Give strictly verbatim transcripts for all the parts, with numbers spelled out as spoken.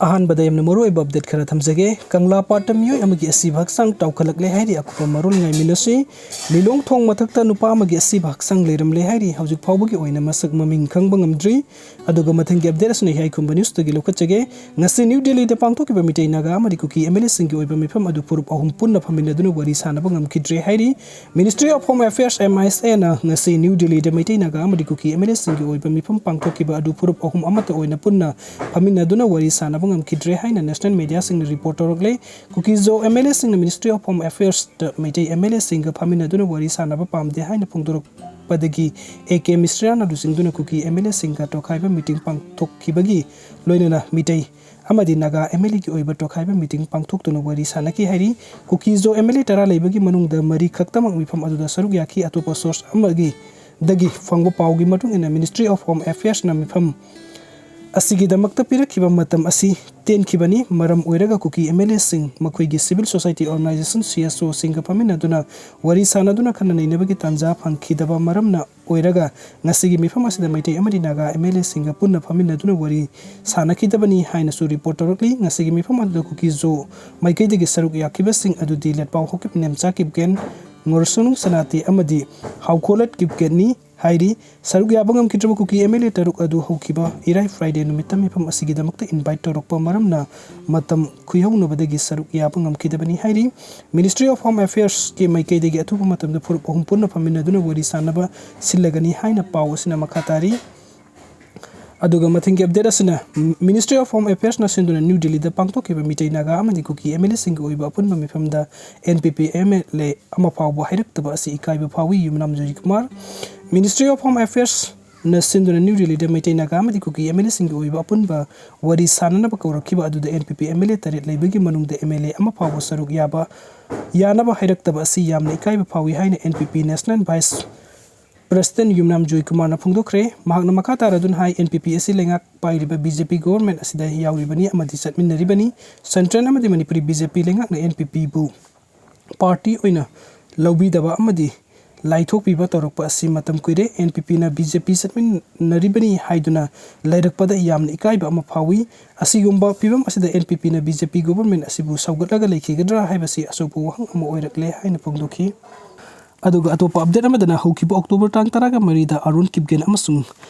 ꯑꯍꯥꯟꯕꯗ ꯌꯥꯝꯅ ꯃꯔꯨꯑꯣꯏꯕ ꯑꯞꯗꯦꯠ ꯈꯔ ꯊꯝꯖꯒꯦ꯫ ꯀꯪꯂꯥ ꯄꯥꯠꯇ ꯃꯤꯑꯣꯏ ꯑꯃꯒꯤ ꯑꯁꯤꯕ ꯍꯛꯆꯥꯡ ꯇꯥꯎꯈꯠꯂꯛꯂꯦ ꯍꯥꯏꯔꯤ꯫ ꯑꯀꯨꯞꯄ ꯃꯔꯣꯜ ꯉꯥꯏꯃꯤꯟꯅꯁꯤ꯫ ꯂꯤꯂꯣꯡ ꯊꯣꯡ ꯃꯊꯛꯇ ꯅꯨꯄꯥ ꯑꯃꯒꯤ ꯑꯁꯤꯕ ꯍꯛꯆꯥꯡ ꯂꯩꯔꯝꯂꯦ ꯍꯥꯏꯔꯤ꯫ ꯍꯧꯖꯤꯛ ꯐꯥꯎꯕꯒꯤ ꯑꯣꯏꯅ ꯃꯁꯛ ꯃꯃꯤꯡ ꯈꯪꯕ ꯉꯝꯗ꯭ꯔꯤ꯫ ꯑꯗꯨꯒ ꯃꯊꯪꯒꯤ ꯑꯞꯗꯦꯠ ꯑꯁꯤꯅ ꯍꯤꯌꯥꯏꯈꯨꯝꯕ ꯅ꯭ꯌꯨꯁꯇꯒꯤ ꯂꯧꯈꯠꯆꯒꯦ꯫ ꯉꯁꯤ ꯅ꯭ꯌꯨ ꯗꯦꯜꯂꯤꯗ ꯄꯥꯡꯊꯣꯛꯈꯤꯕ ꯃꯤꯇꯩ ꯅꯥꯒꯥ ꯑꯃꯗꯤ ꯀꯨꯀꯤ ꯑꯦꯝ ꯑꯦꯜ ꯑꯦꯁꯤꯡꯒꯤ ꯑꯣꯏꯕ ꯃꯤꯐꯝ ꯑꯗꯨ ꯐꯨꯔꯨꯞ ꯑꯍꯨꯝ ꯄꯨꯟꯅ ꯐꯝꯃꯤꯟꯅꯗꯨꯅ ꯋꯥꯔꯤ ꯁꯥꯟꯅꯕ ꯉꯝꯈꯤꯗ꯭ꯔꯦ ꯍꯥꯏꯔꯤ꯫ Ministry of Home Affairs, M I S A, ꯅ ꯉꯁꯤ ꯅ꯭ꯌꯨ ꯗꯦꯜꯂꯤꯗ ꯃꯩꯇꯩ ꯅꯥꯒꯥ ꯑꯃꯗꯤ ꯀꯨꯀꯤ ꯑꯦꯝ ꯑꯦꯜ ꯑꯦꯁꯤꯡꯒꯤ ꯑꯣꯏꯕ ꯃꯤꯐꯝ ꯄꯥꯡꯊꯣꯛꯈꯤꯕ ꯑꯗꯨ ꯐꯨꯔꯨꯞ ꯑꯍꯨꯝ ꯑꯃꯠꯇ ꯑꯣꯏꯅ ꯄꯨꯟꯅ ꯐꯝꯃꯤꯟꯅꯗꯨꯅ ꯋꯥꯔꯤ ꯁꯥꯟꯅꯕ ꯉꯝꯈꯤꯗ꯭ꯔꯦ ꯍꯥꯏꯅ ꯅꯦꯁꯅꯦꯜ ꯃꯤꯗꯤꯌꯥꯁꯤꯡꯅ ꯔꯤꯄꯣꯔꯠ ꯇꯧꯔꯛꯂꯦ꯫ ꯀꯨꯀꯤ ꯖꯣ ꯑꯦꯝ ꯑꯦꯜ ꯑꯦꯁꯤꯡꯅ Ministry of Home Affairs ꯇ ꯃꯩꯇꯩ ꯑꯦꯝ ꯑꯦꯜ ꯑꯦꯁꯤꯡꯒ ꯐꯝꯃꯤꯟꯅꯗꯨꯅ ꯋꯥꯔꯤ ꯁꯥꯟꯅꯕ ꯄꯥꯝꯗꯦ ꯍꯥꯏꯅ ꯐꯣꯡꯗꯣꯔꯛꯄꯗꯒꯤ ꯑꯦ ꯀꯦ ꯃꯤꯁ꯭ꯔꯥꯅ ꯂꯨꯆꯤꯡꯗꯨꯅ ꯀꯨꯀꯤ ꯑꯦꯝ ꯑꯦꯜ ꯑꯦꯁꯤꯡꯒ ꯇꯣꯈꯥꯏꯕ ꯃꯤꯇꯤꯡ ꯄꯥꯡꯊꯣꯛꯈꯤꯕꯒꯤ ꯂꯣꯏꯅꯅ ꯃꯤꯇꯩ ꯑꯃꯗꯤ ꯅꯥꯒꯥ ꯑꯦꯝ ꯑꯦꯜ ꯑꯦꯒꯤ ꯑꯣꯏꯕ ꯇꯣꯈꯥꯏꯕ ꯃꯤꯇꯤꯡ ꯄꯥꯡꯊꯣꯛꯇꯨꯅ ꯋꯥꯔꯤ ꯁꯥꯟꯅꯈꯤ ꯍꯥꯏꯔꯤ꯫ ꯀꯨꯀꯤ ꯖꯣ ꯑꯦꯝ ꯑꯦꯜ ꯑꯦ ꯇꯔꯥ ꯂꯩꯕꯒꯤ ꯃꯅꯨꯡꯗ ꯃꯔꯤ ꯈꯛꯇꯃꯛ ꯃꯤꯐꯝ ꯑꯗꯨꯗ ꯁꯔꯨꯛ ꯌꯥꯈꯤ꯫ ꯑꯇꯣꯞꯄ ꯁꯣꯔꯁ ꯑꯃꯒꯤ ꯗꯒꯤ ꯐꯪꯕ ꯄꯥꯎꯒꯤ ꯃꯇꯨꯡ ꯏꯟꯅ, Ministry of Home Affairs ꯅ ꯃꯤꯐꯝ ꯑꯁꯤꯒꯤꯗꯃꯛꯇ ꯄꯤꯔꯛꯈꯤꯕ ꯃꯇꯝ ꯑꯁꯤ ꯇꯦꯟꯈꯤꯕꯅꯤ꯫ ꯃꯔꯝ ꯑꯣꯏꯔꯒ ꯀꯨꯀꯤ ꯑꯦꯝ ꯑꯦꯜ ꯑꯦꯁꯤꯡ ꯃꯈꯣꯏꯒꯤ civil society organization, C S O ꯁꯤꯡꯒ ꯐꯝꯃꯤꯟꯅꯗꯨꯅ ꯋꯥꯔꯤ ꯁꯥꯟꯅꯗꯨꯅ ꯈꯟꯅ ꯅꯩꯅꯕꯒꯤ ꯇꯥꯟꯖꯥ ꯐꯪꯈꯤꯗꯕ ꯃꯔꯝꯅ ꯑꯣꯏꯔꯒ ꯉꯁꯤꯒꯤ ꯃꯤꯐꯝ ꯑꯁꯤꯗ ꯃꯩꯇꯩ ꯑꯃꯗꯤ ꯅꯥꯒꯥ ꯑꯦꯝ ꯑꯦꯜ ꯑꯦꯁꯤꯡꯒ ꯄꯨꯟꯅ ꯐꯝꯃꯤꯟꯅꯗꯨꯅ ꯋꯥꯔꯤ ꯁꯥꯟꯅꯈꯤꯗꯕꯅꯤ ꯍꯥꯏꯅꯁꯨ ꯔꯤꯄꯣꯔꯠ ꯇꯧꯔꯛꯂꯤ꯫ ꯉꯁꯤꯒꯤ ꯃꯤꯐꯝ ꯑꯗꯨꯗ ꯀꯨꯀꯤ ꯖꯣ ꯃꯥꯏꯀꯩꯗꯒꯤ ꯁꯔꯨꯛ ꯌꯥꯈꯤꯕꯁꯤꯡ ꯑꯗꯨꯗꯤ ꯂꯦꯠꯄꯥꯎ ꯍꯣꯀꯤꯞ ꯅꯦꯝꯆꯥ ꯀꯤꯞꯒꯦꯟ, ꯉꯣꯔꯁꯅꯨꯡ ꯁꯅꯥꯇꯤ ꯑꯃꯗꯤ ꯍꯥꯎꯈꯣꯂꯠ ꯀꯤꯞꯒꯦꯟꯅꯤ ꯍꯥꯏꯔꯤ꯫ ꯁꯔꯨꯛ ꯌꯥꯕ ꯉꯝꯈꯤꯗ꯭ꯔꯕ ꯀꯨꯀꯤ ꯑꯦꯝ ꯑꯦꯜ ꯑꯦ ꯇꯔꯨꯛ ꯑꯗꯨ ꯍꯧꯈꯤꯕ ꯏꯔꯥꯏ, Friday, ꯅꯨꯃꯤꯠꯇ ꯃꯤꯐꯝ ꯑꯁꯤꯒꯤꯗꯃꯛꯇ invite ꯇꯧꯔꯛꯄ ꯃꯔꯝꯅ ꯃꯇꯝ ꯈꯨꯌꯧꯅꯕꯗꯒꯤ ꯁꯔꯨꯛ ꯌꯥꯕ ꯉꯝꯈꯤꯗꯕꯅꯤ ꯍꯥꯏꯔꯤ꯫ Ministry of Home Affairs ꯀꯤ ꯃꯥꯏꯀꯩꯗꯒꯤ ꯑꯊꯨꯕ ꯃꯇꯝꯗ ꯐꯨꯔꯨꯞ ꯑꯍꯨꯝ ꯄꯨꯟꯅ ꯐꯝꯃꯤꯟꯅꯗꯨꯅ ꯋꯥꯔꯤ ꯁꯥꯟꯅꯕ ꯁꯤꯜꯂꯒꯅꯤ ꯍꯥꯏꯅ ꯄꯥꯎ ꯑꯁꯤꯅ ꯃꯈꯥ ꯇꯥꯔꯤ꯫ ꯑꯗꯨꯒ ꯃꯊꯪꯒꯤ ꯑꯞꯗꯦꯠ ꯑꯁꯤꯅ, Ministry of Home Affairs ꯅ ꯁꯤꯟꯗꯨꯅ ꯅ꯭ꯌꯨ ꯗꯤꯜꯂꯤꯗ ꯄꯥꯡꯊꯣꯛꯈꯤꯕ ꯃꯤꯇꯩ ꯅꯥꯒꯥ ꯑꯃꯗꯤ ꯀꯨꯀꯤ ꯑꯦꯝ ꯑꯦꯜ ꯑꯦꯁꯤꯡꯒꯤ ꯑꯣꯏꯕ ꯑꯄꯨꯟꯕ ꯃꯤꯐꯝꯗ N P P M L A ꯑꯃ ꯐꯥꯎꯕ ꯍꯥꯏꯔꯛꯇꯕ ꯑꯁꯤ ꯏꯀꯥꯏꯕ ꯐꯥꯎꯏ꯫ ꯌꯨꯝꯅꯥꯝ Joykumar. Ministry of Home Affairs ꯅ ꯁꯤꯟꯗꯨꯅ ꯅ꯭ꯌꯨ ꯗꯤꯜꯂꯤꯗ ꯃꯩꯇꯩ ꯅꯥꯒꯥ ꯑꯃꯗꯤ ꯀꯨꯀꯤ ꯑꯦꯝ ꯑꯦꯜ ꯑꯦꯁꯤꯡꯒꯤ ꯑꯣꯏꯕ ꯑꯄꯨꯟꯕ ꯋꯥꯔꯤ ꯁꯥꯟꯅꯅꯕ ꯀꯧꯔꯛꯈꯤꯕ ꯑꯗꯨꯗ N P P M L A ꯇꯔꯦꯠ ꯂꯩꯕꯒꯤ ꯃꯅꯨꯡꯗ M L A ꯑꯃ ꯐꯥꯎꯕ ꯁꯔꯨꯛ ꯌꯥꯕ, ꯌꯥꯅꯕ ꯍꯥꯏꯔꯛꯇꯕ ꯑꯁꯤ ꯌꯥꯝꯅ ꯏꯀꯥꯏꯕ ꯐꯥꯎꯏ ꯍꯥꯏꯅ N P P National Vice President ꯌꯨꯝꯅꯥꯝ ꯖꯣꯏꯀꯨꯃꯥꯔꯅ ꯐꯣꯡꯗꯣꯛꯈ꯭ꯔꯦ꯫ ꯃꯍꯥꯛꯅ ꯃꯈꯥ ꯇꯥꯔꯗꯨꯅ ꯍꯥꯏ, N P P ꯑꯁꯤ ꯂꯩꯉꯥꯛ ꯄꯥꯏꯔꯤꯕ B J P government ꯑꯁꯤꯗ ꯌꯥꯎꯔꯤꯕꯅꯤ ꯑꯃꯗꯤ ꯆꯠꯃꯤꯟꯅꯔꯤꯕꯅꯤ꯫ Central ꯑꯃꯗꯤ ꯃꯅꯤꯄꯨꯔꯤ B J P ꯂꯩꯉꯥꯛꯅ N P P ꯕꯨ party ꯑꯣꯏꯅ ꯂꯧꯕꯤꯗꯕ ꯑꯃꯗꯤ ꯂꯥꯏꯊꯣꯛꯄꯤꯕ ꯇꯧꯔꯛꯄ ꯑꯁꯤ ꯃꯇꯝ ꯀꯨꯏꯔꯦ꯫ NPPꯅ BJP ꯆꯠꯃꯤꯟꯅꯔꯤꯕꯅꯤ ꯍꯥꯏꯗꯨꯅ ꯂꯩꯔꯛꯄꯗ ꯌꯥꯝꯅ ꯏꯀꯥꯏꯕ ꯑꯃ ꯐꯥꯎꯏ꯫ ꯑꯁꯤꯒꯨꯝꯕ ꯐꯤꯕꯝ ꯑꯁꯤꯗ NPPꯅ BJP government ꯑꯁꯤꯕꯨ ꯁꯧꯒꯠꯂꯒ ꯂꯩꯈꯤꯒꯗ꯭ꯔꯥ ꯍꯥꯏꯕꯁꯤ ꯑꯆꯧꯕ ꯋꯥꯍꯪ ꯑꯃ ꯑꯣꯏꯔꯛꯂꯦ ꯍꯥꯏꯅ ꯐꯣꯡꯗꯣꯛꯈꯤ꯫ ꯑꯗꯨꯒ ꯑꯇꯣꯞꯄ update ꯑꯃꯗꯅ ꯍꯧꯈꯤꯕ October ꯇꯥꯡ ꯇꯔꯥꯒ ꯃꯔꯤꯗ ꯑꯥꯔꯣꯟ ꯀꯤꯞꯒꯦꯟ ꯑꯃꯁꯨꯡ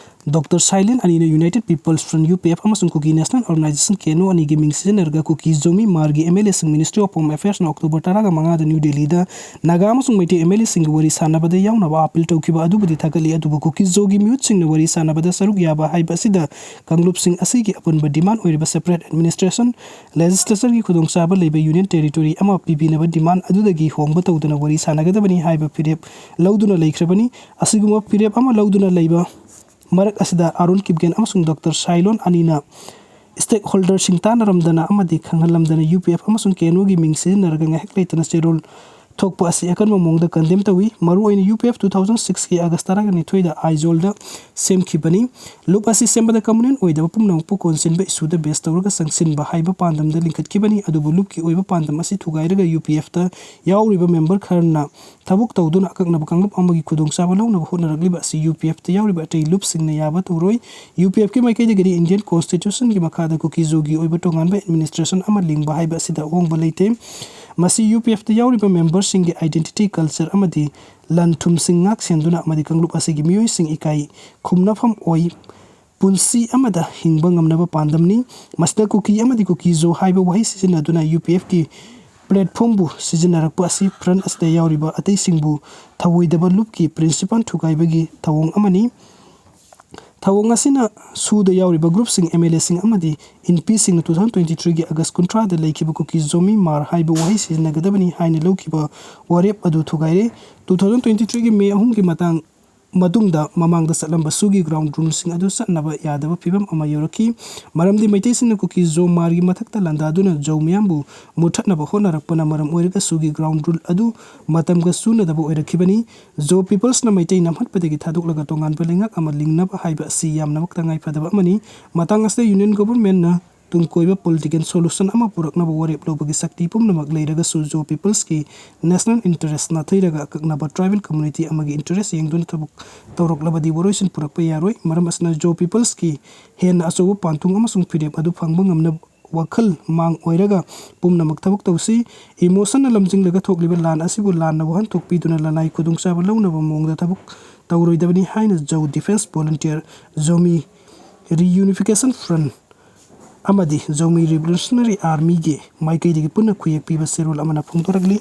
ꯗꯣꯛꯇꯔ ꯁꯥꯏꯂꯦꯟ ꯑꯅꯤꯅ United People's Front, UPF, ꯑꯃꯁꯨꯡ Kuki National Organisation, KNO, ꯑꯅꯤꯒꯤ ꯃꯤꯡ ꯁꯤꯖꯤꯟꯅꯔꯒ ꯀꯨꯀꯤ Zomi ꯃꯥꯔꯒꯤ MLAꯁꯤꯡ Ministry of Home Affairsꯅ October ꯇꯔꯥꯒ ꯃꯉꯥꯗ ꯅ꯭ꯌꯨ ꯗꯦꯜꯂꯤꯗ ꯅꯥꯒꯥ ꯑꯃꯁꯨꯡ ꯃꯩꯇꯩ MLAꯁꯤꯡꯒ ꯋꯥꯔꯤ ꯁꯥꯟꯅꯕꯗ ꯌꯥꯎꯅꯕ appeal ꯇꯧꯈꯤꯕ ꯑꯗꯨꯕꯨꯗꯤ ꯊꯥꯒꯠꯂꯤ, ꯑꯗꯨꯕꯨ ꯀꯨꯀꯤ ꯖꯣꯒꯤ ꯃꯤꯍꯨꯠꯁꯤꯡꯅ ꯋꯥꯔꯤ ꯁꯥꯟꯅꯕꯗ ꯁꯔꯨꯛ ꯌꯥꯕ ꯍꯥꯏꯕ ꯑꯁꯤꯗ ꯀꯥꯡꯂꯨꯞꯁꯤꯡ ꯑꯁꯤꯒꯤ ꯑꯄꯨꯟꯕ demand ꯑꯣꯏꯔꯤꯕ separate administration, legislatureꯒꯤ ꯈꯨꯗꯣꯡꯆꯥꯕ ꯂꯩꯕ Union Territory ꯑꯃ ꯄꯤꯕꯤꯅꯕ demand ꯑꯗꯨꯗꯒꯤ ꯍꯣꯡꯕ ꯇꯧꯗꯅ ꯋꯥꯔꯤ ꯁꯥꯟꯅꯒꯗꯕꯅꯤ ꯍꯥꯏꯕ ꯐꯤꯔꯦꯞ ꯂꯧꯗꯨꯅ ꯂꯩꯈ꯭ꯔꯕꯅꯤ꯫ ꯑꯁꯤꯒꯨꯝꯕ ꯐꯤꯔꯦꯞ ꯑꯃ ꯂꯧꯗꯨꯅ ꯂꯩꯕ ꯃꯔꯛ ꯑꯁꯤꯗ ꯑꯥꯔꯣꯟ ꯀꯤꯞꯒꯦꯟ ꯑꯃꯁꯨꯡ ꯗꯣꯛꯇꯔ ꯁꯥꯏꯂꯣꯟ ꯑꯅꯤꯅ stakeholderꯁꯤꯡ ꯇꯥꯟꯅꯔꯝꯗꯅ ꯑꯃꯗꯤ ꯈꯪꯍꯜꯂꯝꯗꯅ UPF ꯑꯃꯁꯨꯡ KNOꯒꯤ ꯃꯤꯡ ꯁꯤꯖꯤꯟꯅꯔꯒ ꯉꯥꯏꯍꯥꯛ ꯂꯩꯇꯅ ꯆꯦꯔꯣꯜ ꯊꯣꯛꯄ ꯑꯁꯤ ꯑꯀꯟꯕ ꯃꯑꯣꯡꯗ condemn ꯇꯧꯏ꯫ ꯃꯔꯨꯑꯣꯏꯅ UPF two thousand sixꯀꯤ August ꯇꯔꯥꯒ ꯅꯤꯊꯣꯏꯗ ꯑꯥꯏꯖꯣꯜꯗ ꯁꯦꯝꯈꯤꯕꯅꯤ꯫ ꯂꯨꯞ ꯑꯁꯤ ꯁꯦꯝꯕꯗ communal ꯑꯣꯏꯗꯕ ꯄꯨꯝꯅꯃꯛꯄꯨ ꯀꯣꯟꯁꯤꯟꯕ issueꯗ base ꯇꯧꯔꯒ ꯆꯪꯁꯤꯟꯕ ꯍꯥꯏꯕ ꯄꯥꯟꯗꯝꯗ ꯂꯤꯡꯈꯠꯈꯤꯕꯅꯤ, ꯑꯗꯨꯕꯨ ꯂꯨꯞꯀꯤ ꯑꯣꯏꯕ ꯄꯥꯟꯗꯝ ꯑꯁꯤ ꯊꯨꯒꯥꯏꯔꯒ UPFꯇ ꯌꯥꯎꯔꯤꯕ member ꯈꯔꯅ ꯊꯕꯛ ꯇꯧꯗꯨꯅ ꯑꯀꯛꯅꯕ ꯀꯥꯡꯂꯨꯞ ꯑꯃꯒꯤ ꯈꯨꯗꯣꯡꯆꯥꯕ ꯂꯧꯅꯕ ꯍꯣꯠꯅꯔꯛꯂꯤꯕ ꯑꯁꯤ UPFꯇ ꯌꯥꯎꯔꯤꯕ ꯑꯇꯩ ꯂꯨꯞꯁꯤꯡꯅ ꯌꯥꯕ ꯇꯧꯔꯣꯏ꯫ UPFꯀꯤ ꯃꯥꯏꯀꯩꯗꯒꯤꯗꯤ Indian Constitutionꯒꯤ ꯃꯈꯥꯗ ꯀꯨꯀꯤꯖꯣꯒꯤ ꯑꯣꯏꯕ ꯇꯣꯉꯥꯟꯕ administration ꯑꯃ ꯂꯤꯡꯕ ꯍꯥꯏꯕ ꯑꯁꯤꯗ ꯑꯍꯣꯡꯕ ꯂꯩꯇꯦ꯫ ꯃꯁꯤ UPFꯇ ꯌꯥꯎꯔꯤꯕ memberꯁꯤꯡꯒꯤ identity, culture ꯑꯃꯗꯤ ꯂꯟ ꯊꯨꯝꯁꯤꯡ ꯉꯥꯛ ꯁꯦꯟꯗꯨꯅ ꯑꯃꯗꯤ ꯀꯥꯡꯂꯨꯞ ꯑꯁꯤꯒꯤ ꯃꯤꯑꯣꯏꯁꯤꯡ ꯏꯀꯥꯏ ꯈꯨꯝꯅꯐꯝ ꯑꯣꯏ ꯄꯨꯟꯁꯤ ꯑꯃꯗ ꯍꯤꯡꯕ ꯉꯝꯅꯕ ꯄꯥꯟꯗꯝꯅꯤ꯫ ꯃꯁꯤꯗ ꯀꯨꯀꯤ ꯑꯃꯗꯤ ꯀꯨꯀꯤꯖꯣ ꯍꯥꯏꯕ ꯋꯥꯍꯩ ꯁꯤꯖꯤꯟꯅꯗꯨꯅ UPFꯀꯤ platformꯕꯨ ꯁꯤꯖꯤꯟꯅꯔꯛꯄ ꯑꯁꯤ front ꯑꯁꯤꯗ ꯌꯥꯎꯔꯤꯕ ꯑꯇꯩꯁꯤꯡꯕꯨ ꯊꯧꯑꯣꯏꯗꯕ ꯂꯨꯞꯀꯤ principle ꯊꯨꯒꯥꯏꯕꯒꯤ ꯊꯧꯑꯣꯡ ꯑꯃꯅꯤ꯫ ꯊꯧꯑꯣꯡ ꯑꯁꯤꯅ ꯁꯨꯗ ꯌꯥꯎꯔꯤꯕ groupꯁꯤꯡ, MLAꯁꯤꯡ ꯑꯃꯗꯤ ꯏꯟꯄꯤꯁꯤꯡꯅ two thousand twenty threeꯒꯤ August ꯀꯨꯟꯊ꯭ꯔꯥꯗ ꯂꯩꯈꯤꯕ ꯀꯨꯀꯤ ꯖꯣꯃꯤ ꯃꯥꯔ ꯍꯥꯏꯕ ꯋꯥꯍꯩ ꯁꯤꯖꯤꯟꯅꯒꯗꯕꯅꯤ ꯍꯥꯏꯅ ꯂꯧꯈꯤꯕ ꯋꯥꯔꯦꯞ ꯑꯗꯨ ꯊꯨꯒꯥꯏꯔꯦ꯫ Two thousand twenty threeꯒꯤ May ꯑꯍꯨꯝꯒꯤ ꯃꯇꯥꯡ ꯃꯇꯨꯡꯗ ꯃꯃꯥꯡꯗ ꯆꯠꯂꯝꯕ ꯁꯨꯒꯤ ground ruleꯁꯤꯡ ꯑꯗꯨ ꯆꯠꯅꯕ ꯌꯥꯗꯕ ꯐꯤꯕꯝ ꯑꯃ ꯌꯧꯔꯛꯈꯤ꯫ ꯃꯔꯝꯗꯤ ꯃꯩꯇꯩꯁꯤꯡꯅ ꯀꯨꯀꯤ ꯖꯣ ꯃꯥꯔꯒꯤ ꯃꯊꯛꯇ ꯂꯥꯟꯗꯥꯗꯨꯅ ꯖꯧ ꯃꯤꯌꯥꯝꯕꯨ ꯃꯨꯠꯊꯠꯅꯕ ꯍꯣꯠꯅꯔꯛꯄꯅ ꯃꯔꯝ ꯑꯣꯏꯔꯒ ꯁꯨꯒꯤ ground rule ꯑꯗꯨ ꯃꯇꯝꯒ ꯆꯨꯅꯗꯕ ꯑꯣꯏꯔꯛꯈꯤꯕꯅꯤ꯫ ꯖꯣ peoplesꯅ ꯃꯩꯇꯩ ꯅꯝꯍꯠꯄꯗꯒꯤ ꯊꯥꯗꯣꯛꯂꯒ ꯇꯣꯉꯥꯟꯕ ꯂꯩꯉꯥꯛ ꯑꯃ ꯂꯤꯡꯅꯕ ꯍꯥꯏꯕ ꯑꯁꯤ ꯌꯥꯝꯅꯃꯛ ꯇꯉꯥꯏ ꯐꯗꯕ ꯑꯃꯅꯤ꯫ ꯃꯇꯥꯡ ꯑꯁꯤꯗ Union governmentꯅ ꯇꯨꯡ ꯀꯣꯏꯕ political solution ꯑꯃ ꯄꯨꯔꯛꯅꯕ ꯋꯥꯔꯦꯞ ꯂꯧꯕꯒꯤ ꯁꯛꯇꯤ ꯄꯨꯝꯅꯃꯛ ꯂꯩꯔꯒꯁꯨ Zo peopleꯁꯀꯤ national interest ꯅꯥꯊꯩꯔꯒ ꯑꯀꯛꯅꯕ tribal community ꯑꯃꯒꯤ interest ꯌꯦꯡꯗꯨꯅ ꯊꯕꯛ ꯇꯧꯔꯛꯂꯕꯗꯤ ꯋꯥꯔꯣꯏꯁꯤꯟ ꯄꯨꯔꯛꯄ ꯌꯥꯔꯣꯏ꯫ ꯃꯔꯝ ꯑꯁꯤꯅ Zo peopleꯁꯀꯤ ꯍꯦꯟꯅ ꯑꯆꯧꯕ ꯄꯥꯟꯊꯨꯡ ꯑꯃꯁꯨꯡ ꯐꯤꯔꯦꯞ ꯑꯗꯨ ꯐꯪꯕ ꯉꯝꯅꯕ ꯋꯥꯈꯜ ꯃꯥꯡ ꯑꯣꯏꯔꯒ ꯄꯨꯝꯅꯃꯛ ꯊꯕꯛ ꯇꯧꯁꯤ꯫ Emotionꯅ ꯂꯝꯖꯤꯡꯂꯒ ꯊꯣꯛꯂꯤꯕ ꯂꯥꯟ ꯑꯁꯤꯕꯨ ꯂꯥꯟꯅ ꯋꯥꯍꯟꯊꯣꯛ ꯄꯤꯗꯨꯅ ꯂꯅꯥꯏ ꯈꯨꯗꯣꯡꯆꯥꯕ ꯂꯧꯅꯕ ꯃꯑꯣꯡꯗ ꯊꯕꯛ ꯇꯧꯔꯣꯏꯗꯕꯅꯤ ꯍꯥꯏꯅ Zo Defence Volunteer, Zomi Reunification Front ꯑꯃꯗꯤ Zomi Revolutionary Armyꯒꯤ ꯃꯥꯏꯀꯩꯗꯒꯤ ꯄꯨꯟꯅ ꯈꯨꯌꯦꯛ ꯄꯤꯕ ꯆꯦꯔꯣꯜ ꯑꯃꯅ ꯐꯣꯡꯗꯣꯔꯛꯂꯤ꯫